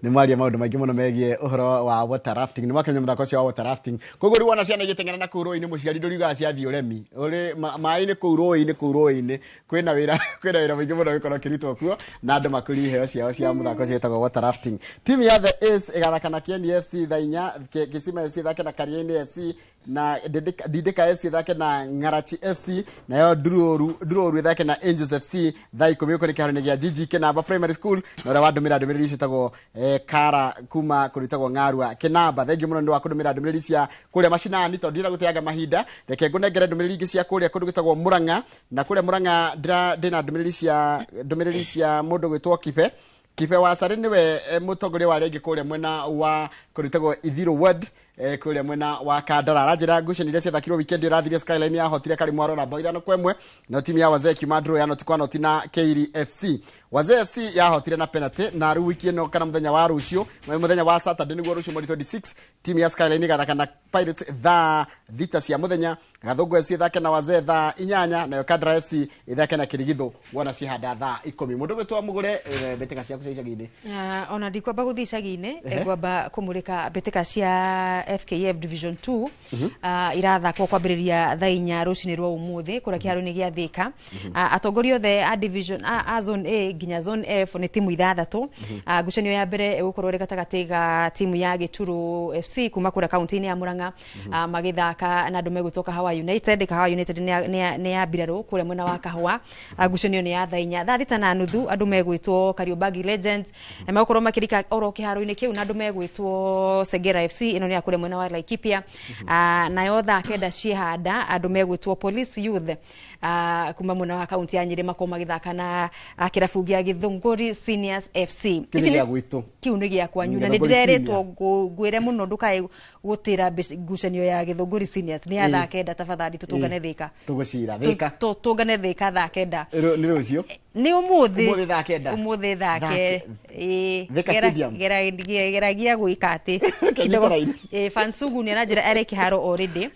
Nĩ mwaria maũndũ maingĩ mũno megiĩ ũhoro wa water rafting. Nĩ mwakĩmenya mũthako ũcio wa water rafting. Koguo rĩu wona ciana igĩteng'era na kũu rũĩ-inĩ, mũciari ndũriugaga ciathiĩ ũremi. Ũrĩ maĩ-inĩ kũu rũĩ-inĩ, kũu rũĩ-inĩ kwĩna wĩra, kwĩna wĩra mũingĩ mũno ũgĩkorwo ũkĩrutwo kuo na andũ makũrie iheo ciao cia mũthako ũcio wĩtagwo water rafting. Timu ya The Ace ĩgathaka na Kieni FC thaa 4, Kisima FC ĩthake na Kariainĩ FC na Didika FC ĩthake na Ng'arachi FC, nayo Nduruoru ĩthake na Angels FC thaa 10 gũkũ nĩ kĩharo-inĩ gĩa GG Kĩnamba Primary School. Na ũrĩa wandũmĩra ndũmĩrĩri icio ĩtagwo Kara kuma kũrutagwo Ng'arua Kĩnamba. Thengiũ mũno nĩ wa kũndũmĩra ndũmĩrĩri cia kũrĩa macinani, tondũ ndira gũteanga mahinda. Reke ngũnengere ndũmĩrĩri ingĩ cia kũrĩa kũndũ gwĩtagwo Murang'a. Na kũrĩa Murang'a ndĩna ndũmĩrĩri cia mũndũ gwĩtwo Kibe. Kibe wa Sarĩ nĩwe mũtongoria wa arĩa angĩ kũrĩa mwena wa kũrutagwo Ithiru Ward, kũrĩa mwena wa Kandara. Aranjĩra ngucanio iria ciathakirwo weekend ĩrathire Skyline yahotire Karimũ Arora bao 5-1, no timu ya Wazee ĩkiuma draw ya 0-0 na Keiri FC. Wazee FC yahotire na penalty, na rĩu wiki ĩno kana mũthenya wa rũciũ, mũthenya wa Saturday nĩguo rũciũ mweri 26, timu ya Skyline ĩgathaka na Pirates thaa 6 cia mũthenya, Gathũngũ FC ĩthake na Wazee thaa 8, nayo Kandara FC ĩthake na Kĩrigithũ wona cihanda thaa 10. Mũndũ gwĩtwo Mũgũre, mbĩtĩka ciaku cia icagi-inĩ. Ona ndikwamba gũthiĩ icagi-inĩ, ngwamba kũmũrĩka mbĩtĩka cia FKF Division 2 irathakwo kwambĩrĩria thaa 4 rũcinĩ rwa ũmũthĩ kũrĩa kĩharo-inĩ gĩa Thika. Atongoria othe a division a zone A nginya zone F nĩ timu 6. Ngucanio ya mbere ĩgũkorwo ĩrĩ gatagatĩ ga timu ya Gĩturu FC kuma kũrĩa kaunti-inĩ ya Murang'a, magĩthaka na andũ megwĩtwo Kahawa United. Kahawa United nĩ ya mbirarũ kũrĩa mwena wa Kahũa. Ngucanio nĩ ya thaa 4. Thaa 6:30 andũ megwĩtwo Kariobangi Legends megũkorwo makĩrika oro kĩharo-inĩ kĩu na andũ megwĩtwo Segera FC, ĩno nĩ ya kũrĩa mwena wa Laikipia. Nayo thaa 9 ciĩhanda andũ megwĩtwo Police Youth kuma mwena wa kaunti ya Nyĩrĩ makorwo magĩthaka na kĩrabu gĩa Gĩthũngũri Seniors FC. Kĩu nĩ gĩa gwitũ. Kĩu nĩ gĩa kwanyu na nĩ ndĩrerĩtwo ngwĩre mũno ndũkae gũtĩra ngucanio ya Gĩthũngũri Seniors. Nĩ ya thaa 9, tafadhali tũtũngane Thika. Tũgũcira Thika. Tũtũngane Thika thaa 9. Nĩ rũciũ? Nĩ ũmũthĩ. Ũmũthĩ thaa 9. Ũmũthĩ thaa 9. Thika Stadium. Geragia gwĩka atĩ. Fansugu nĩ aranjĩra arĩ kĩharo already,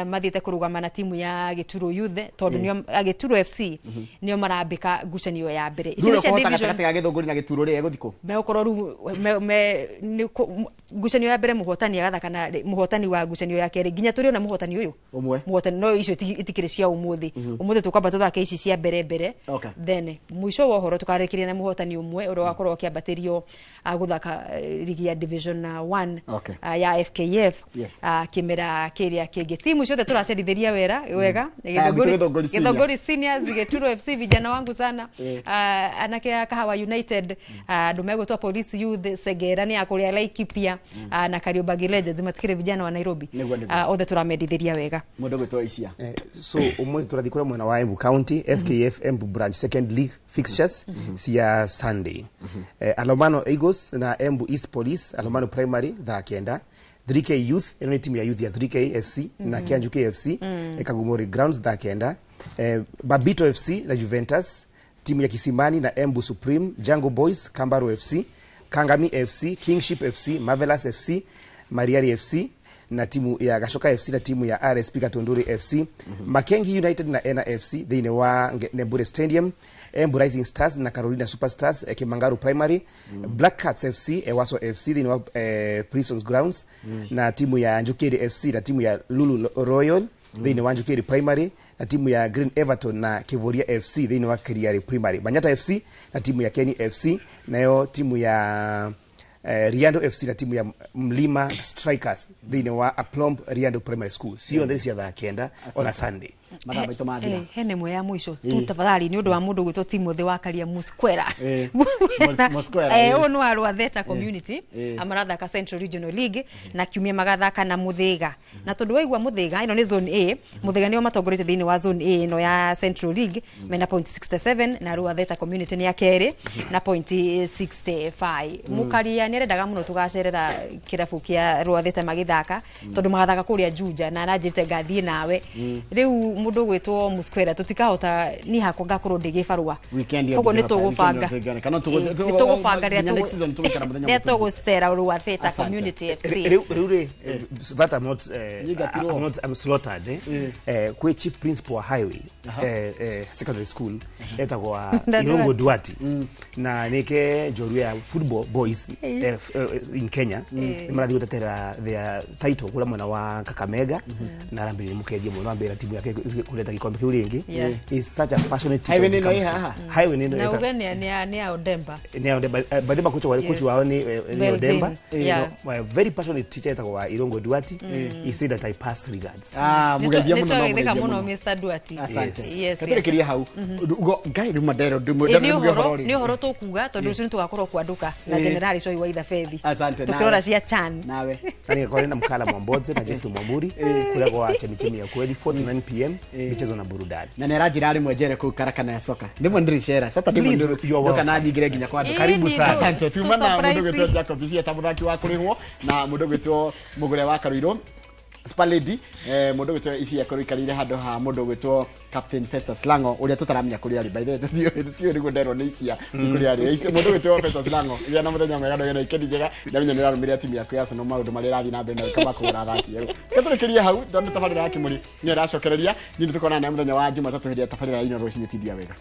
mathiĩte kũrũgama na timu ya Gĩturu Youth tondũ nĩo Gĩturu FC nĩo marambĩka ngucanio ya mbere. Ici nĩ cia division gatagatĩ ga Gĩthũngũri na Gĩturu rĩ egũthiĩ kũ? Megũkorwo rĩu ngucanio ya mbere mũhotani agathaka na mũhotani wa ngucanio ya kerĩ nginya tũrĩona mũhotani ũyũ ũmwe. Mũhotani no icio itikĩrĩ cia ũmũthĩ. Ũmũthĩ tũkwamba tũthake ici cia mbere mbere, then mũico wa ũhoro tũkarĩkĩria na mũhotani ũmwe ũrĩa wakorwo akĩambatĩrio gũthaka ligi ya division 1 ya FKF kĩmera kĩrĩa kĩngĩ. Timu ciothe tũracendithĩria wera wega. Gĩthũngũri Seniors, Gĩturu FC vijana wangu sana, anake a Kahawa United, andũ megwĩtwo Police Youth, Segera nĩ ya kũrĩa Laikipia, na Kariobangi Legends matikĩrĩ vijana wa Nairobi. Othe tũramendithĩria wega. Mũndũ gwĩtwo Icia. So ũmũthĩ tũrathiĩ kũrĩa mwena wa Embu County, FKF Embu Branch Second League fixtures cia Sunday. Alomano Eagles na Embu East Police, Alomano Primary thaa 9. 3K Youth, ĩno nĩ timu ya youth ya 3K FC na Kianju KFC, Kagumori Grounds thaa 9. Babito FC na Juventus Timu ya Kisimani na Embu Supreme, Jango Boys, Kambaro FC, Kangami FC, Kingship FC, Marvelous FC, Mariari FC na timu ya Gashoka FC na timu ya RSP Katunduri FC, Makengi United na Ena FC thĩinĩ wa Nembure Stadium, Embu Rising Stars na Carolina Superstars, Kimangaru Primary, Black Cats FC, Ewaso FC thĩinĩ wa Prisons Grounds, na timu ya Njukiri FC na timu ya Lulu Royal thĩinĩ wa Njukiri Primary, na timu ya Green Everton na Kivuria FC thĩinĩ wa Kiriari Primary, Manyata FC na timu ya Keni FC, nayo timu ya Riando FC na timu ya Mlima Strikers thĩinĩ wa Aplomb Riando Primary School. Ciothe cia thaa 9 ona Sunday. Mathaa maitũ mathira. Hene mwe ya mwisho tu tafadhali nĩ ũndũ wa mũndũ gwĩtwo Timothy wa Karia Muskwera. Muskwera. Ũyũ nĩ wa Rwatheta community, amarathaka Central Regional League na kiumia magathaka na Muthiga. Na tondũ waigua Muthiga ĩno nĩ zone A, Muthiga nĩo matongoretie thĩinĩ wa zone A ĩno ya Central League mena point 67 na Rwatheta community nĩ ya kerĩ na point 65. Mukaria nĩ arendaga mũno tũgacerera kĩrabu kĩa Rwatheta magĩthaka tondũ magathaka kũrĩa Juja na aranjĩrĩte ngathiĩ nawe. Rĩu mũndũ gwĩtwo Muskwera tutikahota ni hakwa ngakorwo ndĩ gĩbarũa koguo nĩ tũgũbanga rĩrĩa tũgũcera Rwatheta Community FC. Rĩu rĩ, so that I'm not I'm not I'm slaughtered, kwĩ chief principal wa Highway Secondary School etagwo Irungu Duati na nĩke njorua ya football boys in Kenya nĩ marathiĩ gũtetera their title kũrĩa mwena wa Kakamega na arambĩrĩria mũkengie mũno ambĩra timu yake kuleta kikombe kiu ringi. Is such a passionate teacher. Highway nino haha. Highway nino. Na uge ni ya Odemba. Ni ya Odemba. Badema kocha wale kocha wao ni Odemba. Very passionate teacher etagwo Irungu Duati. He said that I pass regards. Mugegia muno no mugegia muno Mr Duati. Asante. Katĩrĩkĩria hau. Ngai rĩu mandero nĩ ũhoro tũkuga tondũ rũciũ nĩtũgakorwo kwanduka na Generali Choi wa Ithabethi. Asante. Tukirora cia Chan. Nawe. Nani kwa na Mkala Mwambodze na Jeffrey Mwamburi kule kwa chemichemi ya kweli 4 to 9 PM michezo na burudani. Na nĩaranjĩra rĩmwe njere kũu karakana ya soka. Ndĩmwe ndĩricera. Sasa ndĩmwe kana nyingĩre nginya kwa andũ. Karibu sana. Asante. Tuma na mũndũ gwĩtwo Jacob Cia ta mũthaki wa kũrĩhwo na mũndũ gwĩtwo Mũgũre wa Karuirũ Super Lady, mũndũ gwĩtwo ici akorwo ikarire handũ ha mũndũ gwĩtwo Captain Festus Lango ũrĩa tũtaramenya kũrĩa arĩ. By the way tũtiũĩ nĩguo nderwo nĩ icia kũrĩa arĩ. Mũndũ gwĩtwo Festus Lango gĩa na mũthenya mwega ndũgĩe na wikendi njega. Ndamenya nĩ ũrarũmĩrĩra timu yaku ya Arsenal maũndũ marĩa ĩrathiĩ na mbere na ũkaba kũgũra athaki erũ. Tũrĩkĩrie hau tondũ tabarĩra ya Kĩmũri nĩ ĩracokereria. Niĩ nĩtũkonana nawe mũthenya wa Jumatatũ hĩndĩ ya tabarĩra ya Inooro rũcinĩ tindia wega.